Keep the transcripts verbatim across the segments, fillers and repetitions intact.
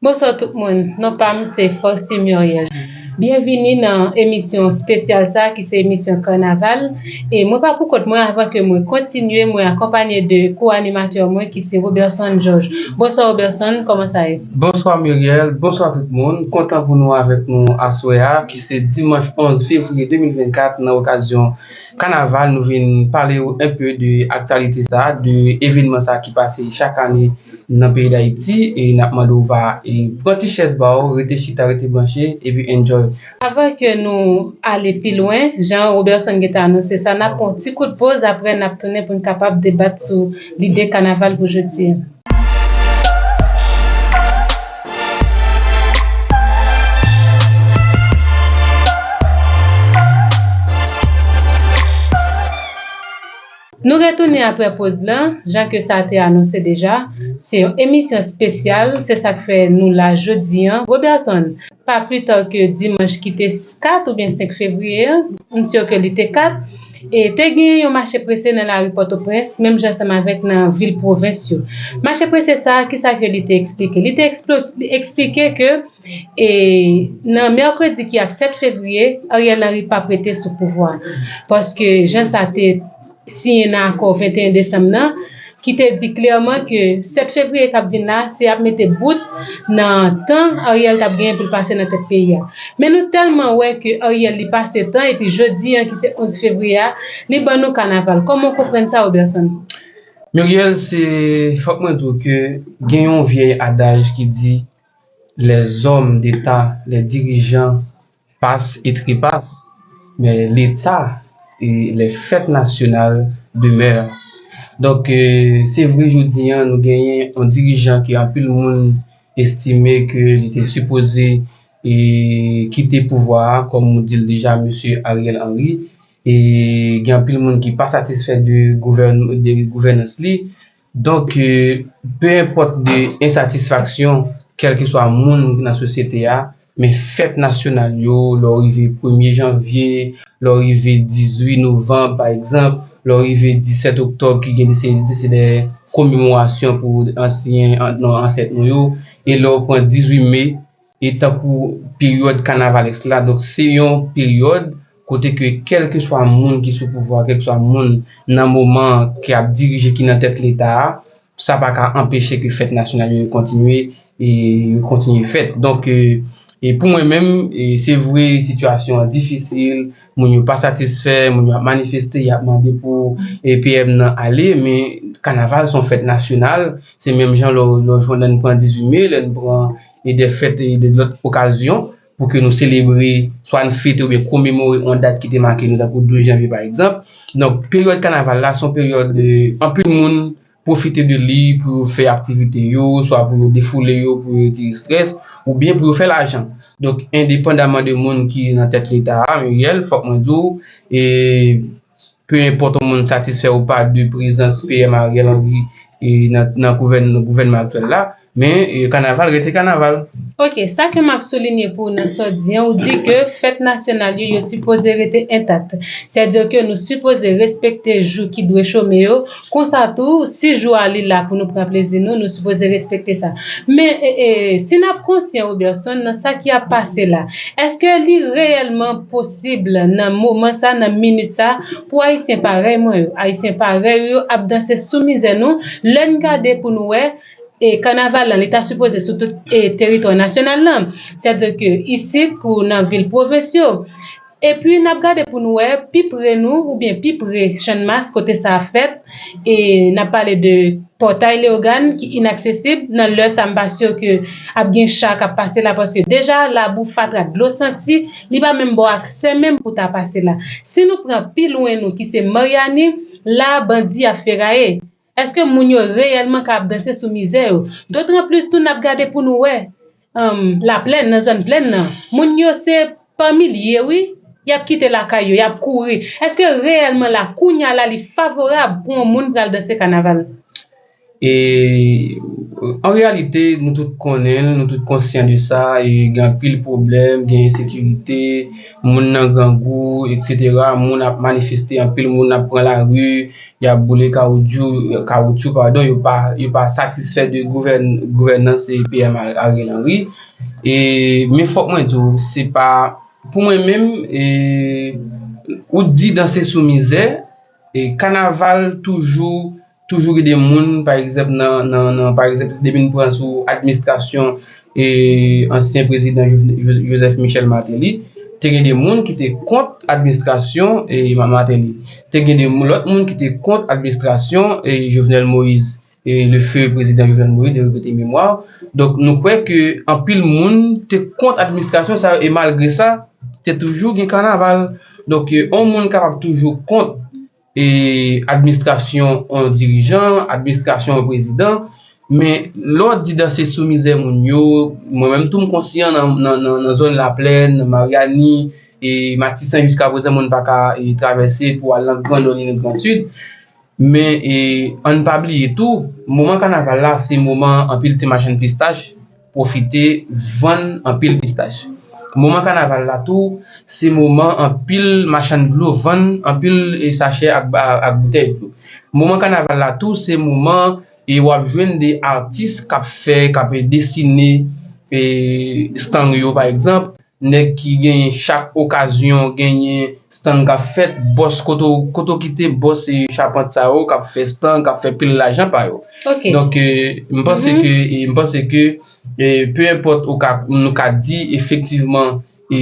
Bonswa tout moun, non pa m se Forcy Muriel. Byenvini nan emisyon espesyal sa a ki se emisyon Kanaval. E mwen pa pou kont mwen, avan ke mwen kontinye, mwen akonpaye de ko-animatè mwen ki se Roberson Georges. Bonswa Roberson, kòman sa ye? Bonswa Muriel, bonswa tout moun. Kontan pou nou avèk nou aswè a ki se dimanch onz fevriye de mil vennkat nan okazyon Kanaval. Nou vin pale w enpe de aktyalite sa, de evènman sa ki pase chak ane nan peyi Dayiti, e n ap mande w va e pran ti chèz ba w, rete chita, rete branche, epi enjoy. Avan ke nou ale pi lwen, jan Roberson gentan anonse sa, n ap pran yon ti kout poz, apre n ap tounen pou n kapab debat sou lide Kanaval pou jodi a. Nou retounen apre poz lan, jan ke sa te anonse deja, se yon emisyon espesyal, se sa k fè nou la jodi a. Roberson, pa pli ta ke dimanch ki te kat oubyen senk fevriye a, m si ke li te kat, e te gen yon mache prese nan lari Pòtoprens, menm jan ansanm avèk nan vil pwovens yo. Mache prese sa a, kisa ke li te eksplike? Li te eksplo-, eksplike ke, e, nan mèkredi ki ap sèt fevriye, Ariel Henry p ap rete sou pouvwa a. Paske jan sa te siyen nan akò venteyen desanm nan, ki te di klèman ke sèt fevriye k ap vin la, se ap mete bout nan tan Ariel t ap genyen pou l pase nan tèt peyi a. Men nou tèlman wè ke Ariel li pase tan, epi jodi a, ki se onz fevriye a, li ban nou kanaval. Kòman w konprann sa, Roberson? Muriel, se, fòk mwen di w ke gen yon vyèy adaj ki di, les hommes d'État, les dirigeants passent et trépassent, mais l'État et les fêtes nationales demeurent. Donk, e, se vre, jodi a, nou genyen yon dirijan ke anpil moun estime ke li te sipoze, e, kite pouvwa a, kòm ou di l deja, mesye Ariel Henry. E gen anpil moun ki pa satisfè de gouvèn-, de gouvènans li. Donk, e, pe enpòt de ensatisfaksyon, kèlkeswa moun nan sosyete a, men fèt nasyonal yo, lè w rive premye janvye, lè w rive dizuit novanm, pa egzanp, lè w rive disèt oktòb, ki gen de, se, se de komemorasyon pou ansyen, an-, non, ansèt nou yo, e lè w pran dizuit me, e tankou peryòd kanavalès la. Donk, se yon peryòd kote ke kèlkeswa moun ki sou pouvwa, kèlkeswa moun nan moman ki ap dirije, ki nan tèt Leta a, sa pa ka anpeche ke fèt nasyonal yo kontinye, e yo kontinye fèt. Donk, e, e pou mwen menm, e se vre, sitiyasyon an difisil, moun yo pa satisfè, moun yo ap manifeste, y ap mande pou, e, P M nan ale, men kanaval se yon fèt nasyonal, se menm jan lè, lè w jwenn lè n pran dizuit me, lè n pran e de fèt e de lòt okazyon pou ke nou selebre, swa n fete oubyen komemore yon dat ki te make nou, tankou douz janvye, pa egzanp. Donk, peryòd kanaval la, se yon peryòd, e, anpil moun pwofite de li pou yo fè aktivite yo, swa pou yo defoule yo, pou yo retire estrès, oubyen pou yo fè lajan. Donk, endepandaman de moun ki nan tèt Leta a, Muriel, fòk mwen di w, e, pe enpòt yon moun satisfè ou pa de prezans P M Ariel Henry, e, nan, nan gouvèn-, gouvènman aktyèl la, men, e, kanaval rete kanaval. Ok, sa ke m ap soulinye pou ou nan sa w di an, ou di ke fèt nasyonal yo, yo sipoze rete entak. Sètadi ke nou sipoze respekte jou ki dwe chome yo, konsa tou, si jou a li la pou nou pran plezi nou, nou sipoze respekte sa. Men, e, e, si n ap konsyan, Roberson, nan sa ki ap pase la, èske li reyèlman posib nan moman sa, nan minit sa, pou Ayisyen parèy mwen yo, Ayisyen parèy ou yo ap danse sou mizè nou, lè n gade pou n wè, e, kanaval la, li ta sipoze sou tout, e, teritwa nasyonal la. Sètadi ke isit, pou nan vil pwovens yo, epi n ap gade pou n wè pi pre nou, oubyen pi pre Channmas, kote sa ap fèt, e n ap pale de Pòtay Leyogàn ki inaksesib. Nan lè sa, m pa si ke ap gen cha k ap pase la, paske deja labou fatra, dlo santi, li pa menm ba w aksè menm pou ta pase la. Si nou pran pi lwen nou, ki se Maryani, la bandi ap feraye. Èske moun yo reyèlman ka ap danse sou mizè yo? Dotranplis tou, n ap gade pou nou wè, um, Laplèn, nan zòn Plèn nan, moun yo se pa milye, wi, y ap kite lakay yo, y ap kouri. Èske reyèlman la, kounye a la, li favorab pou yon moun pral danse kanaval? E an reyalite, nou tout konnen l, nou tout konsyan de sa, e gen anpil pwoblèm, gen ensekirite, moun nan grangou, etsetera. Moun ap manifeste, anpil moun ap pran lari, y ap boule kawoutchou, kawoutchou, padon, yo pa, yo pa satisfè de gouvèn-, gouvènans P M Ariel Henry. E, men fòk mwen di w, se pa, pou mwen menm, e, ou di danse sou mizè, e kanaval toujou, toujou gen de moun, pa egzanp, nan, nan, nan, pa egzanp, depi n pran sou administrasyon e ansyen prezidan Jo-, Jo-, Joseph Michel Martelly, te gen de moun ki te kont administrasyon e Ma-, Martelly. Te gen de moun, lòt moun ki te kont administrasyon e Jovenel Moïse, e le feu prezidan Jovenel Moïse, de regretter mémoire. Donk, nou kwè ke anpil moun te kont administrasyon sa yo, e malgre sa, te toujou gen kanaval. Donk, e, yon moun kapab toujou kont e administrasyon yon dirijan, administrasyon yon prezidan, men lè w di danse sou mizè moun yo, mwen menm tou m konsyan nan, nan, nan, nan zòn Laplèn, nan Maryani, e Matisan jiska prezan moun pa ka e, travèse pou al nan Grandòn ni nan Grand Sid. Men e, ann pa bliye tou, moman kanaval la se moman anpil ti machann pistach pwofite vann anpil pistach. Moman kanaval la tou, se moman anpil machann dlo vann anpil e, sachè ak, ak boutèy dlo. Moman kanaval la tou, se moman e w ap jwenn de atis k ap fè, k ap desine e, stang yo, pa egzanp. Nèg ki genyen chak okazyon, genyen stang k ap fèt, bòs kote w, kote w kite bòs e chapant sa yo k ap fè stang, k ap fè pil lajan pa yo. Donk, e, m panse ke, e, m panse ke, e, peu importe ou ka, nou ka di efektivman, e,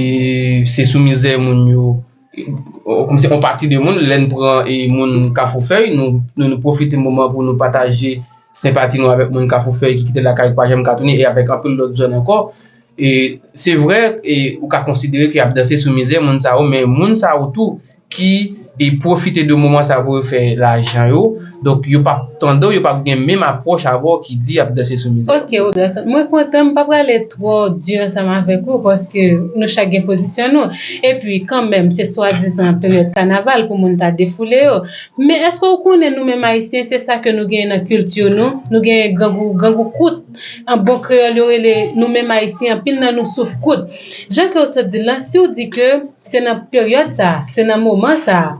se sou mizè moun yo, e, kòmsi yon pati de moun, lè n pran, e, moun Kafou Fèy, nou, nou, nou pwofite moman pou nou pataje senpati nou avèk moun Kafou Fèy ki kite lakay yo, ki pa janm ka tounen, e avèk anpil lòt zòn ankò. E se vre, e ou ka konsidere ke y ap danse sou mizè moun sa yo, men moun sa yo tou ki e pwofite de moman sa yo pou yo fè lajan yo. Donk, yo p ap tande w, yo p ap gen menm apwòch avè w ki di y ap danse sou mizè. Ok, Roberson, mwen kontan, m pa prale twò di ansanm avèk ou, paske nou chak gen pozisyon nou. Epi, kanmenm, se swadizan peryòd kanaval pou moun ta defoule yo. Men èske w konnen nou menm Ayisyen, se sa ke nou genyen nan kilti nou? Nou genyen grangou, grangou kout. An bon kreyòl, yo rele nou menm Ayisyen, anpil nan nou souf kout. Jan ke w sot di l lan, si w di ke se nan peryòd sa, se nan moman sa,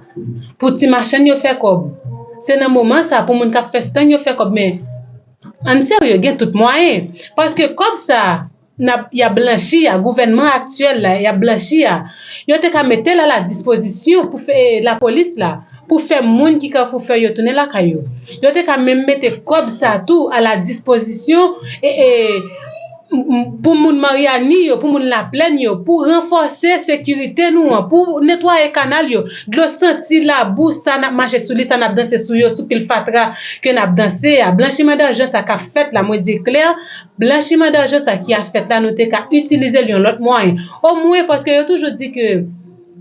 pou ti machann yo fè kòb, se nan moman sa, pou moun k ap fè stang yo fè kòb, men ann serye, gen tout mwayen. Paske kòb sa, n ap, y ap blanchi a, gouvènman aktyèl la, y ap blanchi a, yo te ka mete l a la dispozisyon pou fè, lapolis la, pou fè moun ki Kafou Fèy yo tounen lakay yo. Yo te ka menm mete kòb sa tou a la dispozisyon e, e, m, m, pou moun Maryani yo, pou moun Laplèn yo, pou ranfòse sekirite nou an, pou netwaye kanal yo. Dlo santi, labou, sa n ap mache sou li, sa n ap danse sou yo, sou pil fatra ke n ap danse a. Blanchiman dajan sa k ap fèt la, mwen di l klè, blanchiman dajan sa ki ap fèt la, nou te ka itilize l yon lòt mwayen. Omwen, paske yo toujou di ke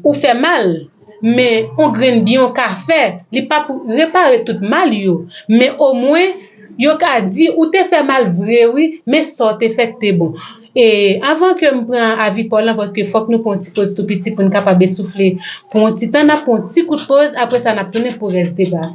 ou fè mal, men yon grenn byen w ka fè, li p ap repare tout mal yo, men omwen, yo ka di ou te fè mal vre wi, men sa w te fè k te bon. E anvan ke m pran avi pa w lan, paske fòk nou pran yon ti poz tou piti pou n kapab esoufle pou yon ti tan, n ap pran yon ti kout poz, apre sa n ap tounen pou rès deba.